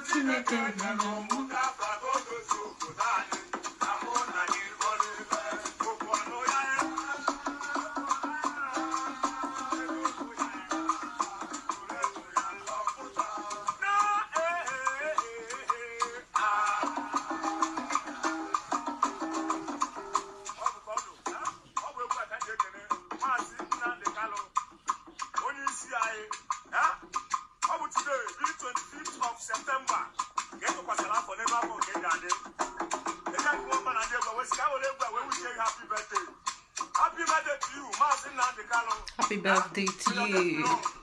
Chineke nyere m. Onye isi anyị, ọ bụ today, 25th of September, ka e tụkwasịrị afọ n'ebe afọ nke ga-adị. Eke nke nwamba na ndị egwu wee sị ka were egwu a wee wish you happy birthday. Happy birthday to you, Maazị Nnamdi Kanu. Happy birthday to you.